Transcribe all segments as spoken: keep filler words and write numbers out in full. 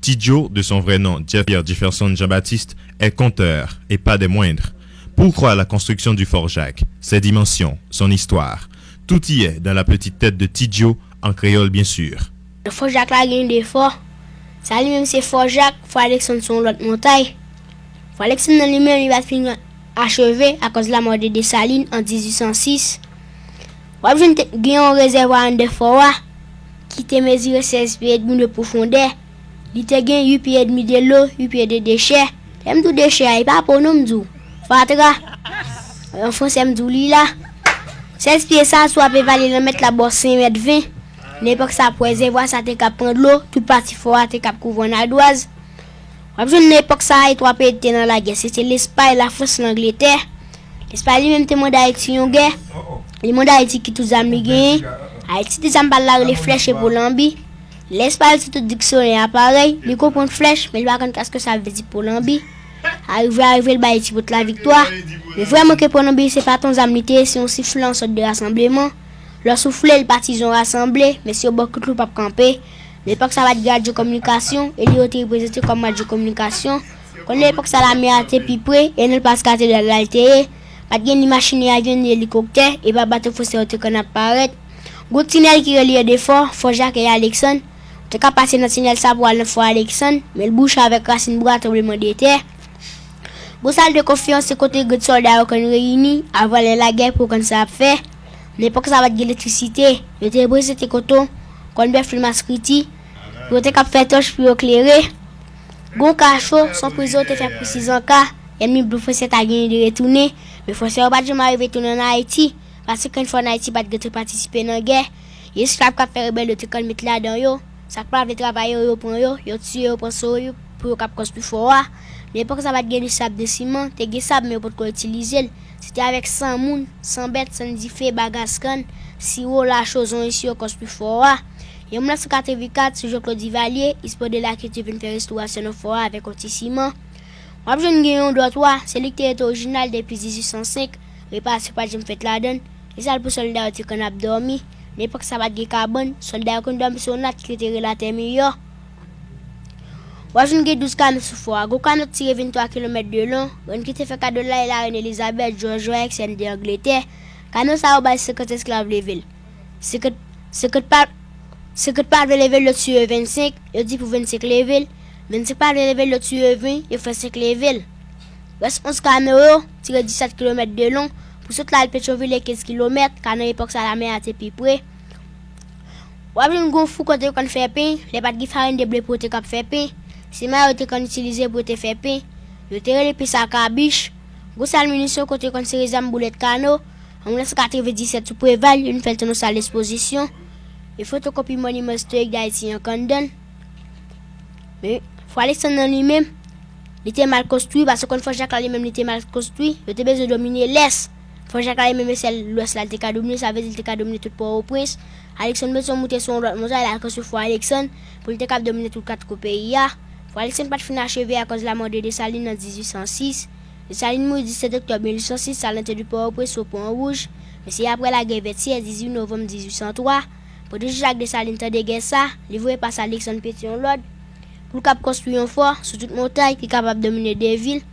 Tidjo, de son vrai nom Jeff-Pierre Jefferson Jean-Baptiste, est conteur, et pas des moindres. Pourquoi la construction du Fort Jacques, ses dimensions, son histoire, tout y est dans la petite tête de Tidjo, en créole bien sûr. Fò Jak la gen de fò. Sa li menm se Fò Jak, Fò Aleksann se yon lòt montay. Fò Aleksann nan li menm li pa t fin acheve akòz lamò de Desalin an dizuit san sis. W ap jwenn te gen yon rezèvwa anndan fò a ki te mezire sèz pye edmi de pwofondè. Li te gen uit pye edmi de lo, uit pye de dechè. Lè m di w dechè a, e pa po non m di w. Fatra. An fransè m di w li la. Sèz pye sa, si w ap evale nan mèt la ba w senk mèt ven. Nan epòk sa, pou rezèvwa sa te kab pran dlo, tout pati fò a te kab kouvri an adwaz. W ap jwenn nan epòk sa a, e twa peyi te nan lagè, se te Lespay, Lafrans, Langletè. Lespay li menm te mande Ayiti yon gè. Li mande Ayiti ki tout zam li genyen. Ayiti te zam pa l la rele flèch e polanbi. Lespay se tout diksyonè a parèy, li konprann flèch, men li pa konn kèske sa vle di polanbi. Arive, arive, l bay Ayiti pou t laviktwa. Men vrèman ke polanbi se pa t yon zam li te ye, se yon sifle, yon sòt de rasanbleman. Lè w soufle, l patizon rasanble, men si yo ba w kout lou, w p ap kanpe. Nan epòk sa, pa t gen radyo kominikasyon, e li yo te reprezante kòm radyo kominikasyon. Kounye a epòk sa, lame a te pi pre, e nan plas katedral la l te ye. Pa t gen ni machin, ni avyon, ni elikoptè, e pa bato fransè yo te konn ap parèt. Gwo tinèl ki relye de fò, Fò Jak e Aleksann. Ou te ka pase nan tinèl sa pou al nan Fò Aleksann, men l bouche avèk rasin bwa, tranblemanntè. Gwo sal de konferans se kote grenn sòlda yo konn reyini avan lè lagè pou yo konn sa y ap fè. Nan epòk sa, pa t gen elektrisite. Yo te reprezante koton, kòn bèf, li maskriti, pou yo te kab fè tòch pou yo klere. Gwo kacho, se yon prizon yo te fè pou sizanka, ènmi blan fransè ta genyen de retounen, men fransè yo pa t janm arive tounen ann Ayiti, paske kèk fwa ann Ayiti pa t gentan patisipe nan gè. Esklav k ap fè rebèl yo te konn met ladan yo. Sa k pa vle travay yo, yo pran yo, yo tiye, yo pran sou yo pou yo kab konstwi fò a. Nan epòk sa, pa t gen ni sab ni siman, te gen sab, men yo potko itilize l. Se te avèk san moun, san bèt, san dife, bagas kann, siwo, lacho, zonyon, siwo konstwi fò a. An mil nèf san katrevenkat, sou Jean-Claude Duvalier, Espoir de la Culture vin fè restorasyon nan fò a avèk yon ti siman. W ap jwenn gen yon dòtwa, se li ki te rete orijinal depi dizuit san senk, reparasyon pa t janm fèt ladan l. E sal pou sòlda yo te konn ap dòmi. Nan epòk sa, pa t gen kabann, sòlda yo konn dòmi sou yon nat ki te rele atè miyò. W ap jwenn gen douz kano sou fò a. Gwo kano ki tire venntwa kilomèt de lon, rèn ki te fè kado l la e larèn Elizabeth, Jòjwa, Alèksandè Angletè. Kano sa yo bay senkant esklav leve l. Senkant, senkant pa, senkant pa vle leve l, yo tiye vennsenk, yo di pou vennsenk leve l. Vennsenk pa vle leve l, yo tiye ven, yo fè senk leve l. Rès onz kano yo, tire disèt kilomèt de lon, pou sot la al Petyonvil e kenz kilomèt, ka nan epòk sa lamè a te pi pre. W ap jwenn gwo fou kote yo konn fè pen, lè pa t gen farin de ble pou yo te kab fè pen, se may yo te konn itilize pou yo te fè pen. Yo te rele pen sa kabich. Gwo sal minisyon kote yo konn sere zam boulèt kano. An mil nèf san katrevenndisèt sou Preval, yo vin fè l tounen yon sal ekspozisyon. E fotokopi moniman istorik Dayiti ank anndan l. Men, Fò Aleksann nan li menm, li te mal konstwi, paske konn Fò Jak la li menm li te mal konstwi, yo te bezwen domine lès. Fò Jak la li menm e sèl lwès la li te ka domine, sa vle di li te ka domine tout Pòtoprens. Aleksann bezwen moute sou yon lòt montay, l al konstwi Fò Aleksann, pou li te kab domine tout kat kwen peyi a. Fò Aleksann pa t fin acheve akòz lamò de Desalin an dizuit san sis. Desalin mouri disèt oktòb mil uit san sis, al nan tè di Pòtoprens sou Pon Wouj. Men se apre lagè vètyè, dizuit novanm dizuit san twa, pandan Jan Jak Desalin tande gè sa, li voye pase Aleksann Petyonvil lòd pou l kab konstwi yon fò sou tout montay ki kapab domine de vil.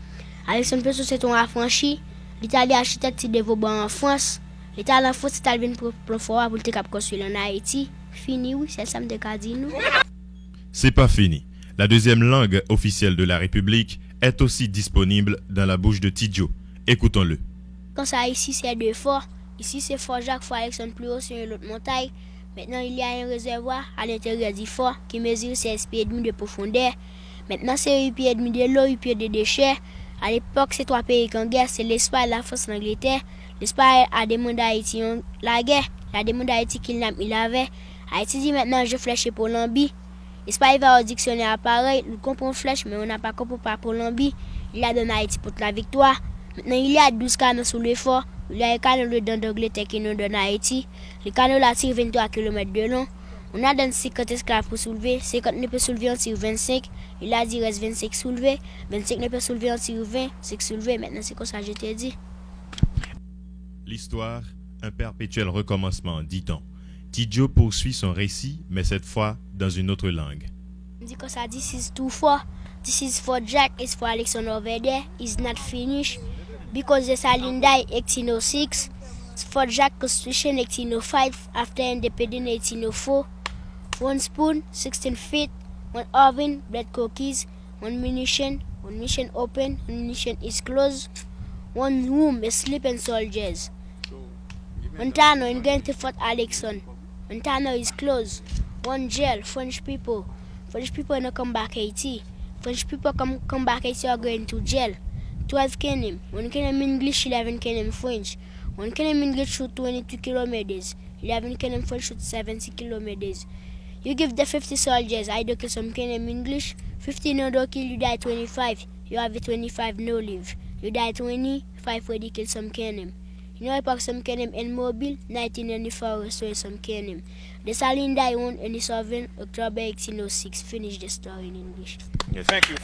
Aleksann Petyon se te yon afranchi, li t ale achitèk ti de Vauban an Frans. Li t al an Frans, li t al vin pran plan fò a pou l te kab konstwi l ann Ayiti. Fini wi, sèl sa m te ka di nou. C'est pas fini. La deuxième langue officielle de la République est aussi disponible dans la bouche de Tidjo. Écoutons-le. Konsa, isi se de fò. Isi se Fò Jak, Fò Aleksann, pi wo se yon lòt montay. Maintenant, il y a un réservoir à l'intérieur du fort qui mesure seize pieds et demi de profondeur. Maintenant, c'est huit pieds et demi de long, huit pieds de déchets. À l'époque, c'est trois pays qui ont guerre, c'est l'Espagne, la France, l'Angleterre. L'Espagne a demandé à Haïti une, la guerre. Il a demandé à Haïti qu'il n'a mis la veille. Haïti dit maintenant, je flèche pour Lambie. Espas li va yon diksyonè aparèy, li konprann flèch, men on n'a pas compris pa polanbi. Il a donné Haïti pour la victoire. Maintenant, il y a douze canons sous le fort. Il y a un canon dedans d'Angleterre qui nous donne Haïti. Le canon là tire vingt-trois kilomètres de long. On a donné cinquante esclaves pour soulever. Cinquante ne peut soulever, on tire vingt-cinq. Il a dit, reste vingt-cinq soulevés. Vingt-cinq ne peut soulever, on tire vingt, cinq soulevés. Maintenant, c'est comme ça, je te dis. L'histoire, un perpétuel recommencement, dit-on. Tidjo poursuit son récit, mais cette fois dans une autre langue. Di konsa, this is too far. This is Fort Jack, is for Alexander over there. Is not finished. Because Dessalines die eighteen oh six. Fort Jack Constitution eighteen oh five, after independence eighteen oh four. One spoon, sixteen feet. One oven, bread cookies. One munition, one mission open, one mission is closed. One room, a sleeping soldiers. One tunnel in going to Fort Alexander. One tunnel is closed. One jail, French people. French people no come back Haiti. French people come, come back Haiti are going to jail. Twelve K N M. One K N M English, eleven K N M French. One K N M English shoot twenty-two kilometers. Eleven K N M French shoot seventy kilometers. You give the fifty soldiers, I don't kill some K N M English. Fifty no don't kill, you die twenty-five. You have a twenty-five no live. You die twenty-five for the kill some K N M. You know, park some K N M in Mobile, nineteen ninety-four restore some K N M. Dessalines die one and seven October eighteen oh six. Finish the story in English. Yes. Thank you.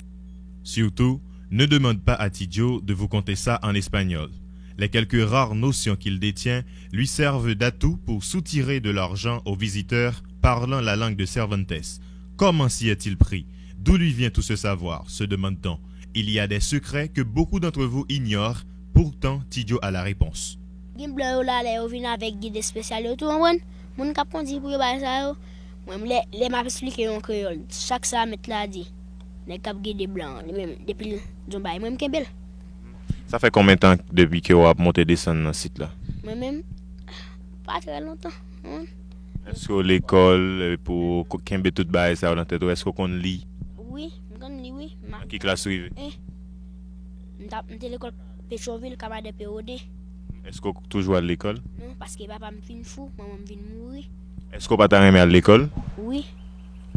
Surtout, ne demande pas à Tidjo de vous conter ça en espagnol. Les quelques rares notions qu'il détient lui servent d'atout pour soutirer de l'argent aux visiteurs parlant la langue de Cervantes. Comment s'y est-il pris ? D'où lui vient tout ce savoir ? Se demande-t-on. Il y a des secrets que beaucoup d'entre vous ignorent, pourtant Tidjo a la réponse. Gen blan yo la, lè yo vin avèk gid espesyal yo tou, konprann? Moun k ap kondi pou yo bay sa yo. Mwen, lè, lè m ap esplike yo an kreyòl, chak sa mèt la di, nèg k ap gide blan an, li menm, depi l di yon bagay, mwen, m kenbe l. Sa fè konbyen tan depi ke w ap monte desann nan sit la? Mwen menm, pa trè lontan, non. Èske w lekòl, eh, pou ko- kenbe tout bagay sa yo nan tèt ou? Èske w konn li? Wi, m konn li, wi. M a- Nan ki klas ou rive? Eh, m t ap, m te lekòl Petwovil, Kamadè Pewoden. Èske w toujou al lekòl? Non, paske papa m fin fou, manman m vin mouri. Èske w pa ta renmen al lekòl? Wi.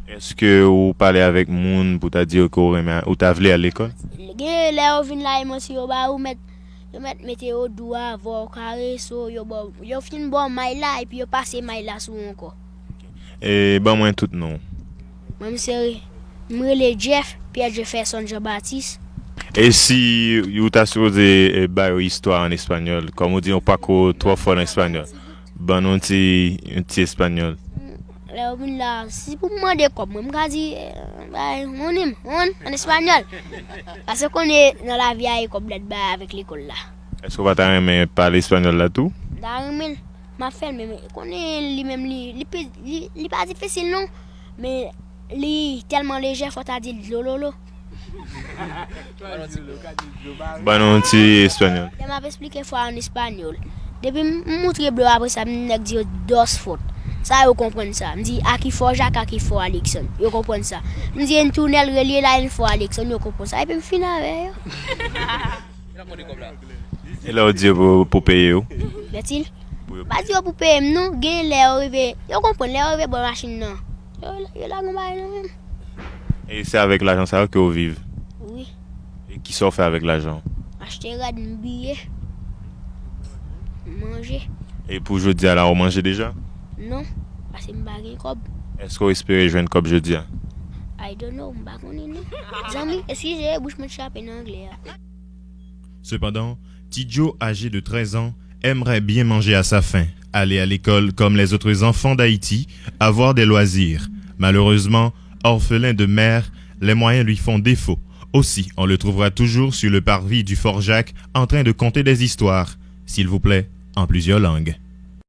Èske ou pale avèk moun pou ta di yo ke w renmen, ou ta vle al lekòl? Gen lè yo vin la, yo manti yo ba ou mèt, yo mèt mete yo dou avè w, kareso, yo ba w, yo fin ba w may la, epi yo pase may la sou ou ankò. E ban mwen tout non. Mwen, m se, m rele Jeff, Pierre Jefferson Jean Baptiste. E si ou ta sipoze, eh, ba yo istwa an espanyòl, kòm ou di, ou pa ko twò fò nan espanyòl, ban nou ti, yon ti espanyòl. Lè yo vin la, si pou m mande kòb, mwen, m ka di, eh, bay, monim, mon, an espanyòl. Paske konnen nan lavi a, e kòb lèt bay avèk lekòl la. Èske w pa ta renmen pale espanyòl la tou? M ta renmen l, m ap fè l, men, men konnen li menm, li, li, pe- li, li pa difisil, non. Men li tèlman lejè, fò ta di l dlololo. Ban nou yon ti espanyòl. Lè m ap esplike fò a an espanyòl. Depi m, m moutre blan yo, apre sa, m nèg di yo dos fort. Sa yo konprann sa. M di, "Aki fò Jak, aki fò Aleksann." Yo konprann sa. M di, "En tunèl relye la, en fò Aleksann." Yo konprann sa. Epi m fin avè yo. E lè w di yo pou, pou peye yo? Bètil. M pa di yo pou peye m, non. Gen lè yo rive, yo konprann, lè yo rive bò machin nan, yo, yo lage yon bagay nan men m. E se avèk lajan sa yo ke w viv? Wi. E kisa w fè avèk lajan? Achte rad, m biye, m manje. E pou jodi a la, ou manje deja? Non, paske m pa gen kòb. Èske w espere jwenn kòb jodi a? I don't know, m pa konnen, non. Zanmi, eskize, bouch mwen t chape nan anglè a. Cependant, Tidjo, âgé de treize ans, aimerait bien manger à sa faim, aller à l'école comme les autres enfants d'Haïti, avoir des loisirs. Malheureusement, orphelin de mère, les moyens lui font défaut. Aussi, on le trouvera toujours sur le parvis du Fort Jacques en train de conter des histoires, s'il vous plaît, en plusieurs langues.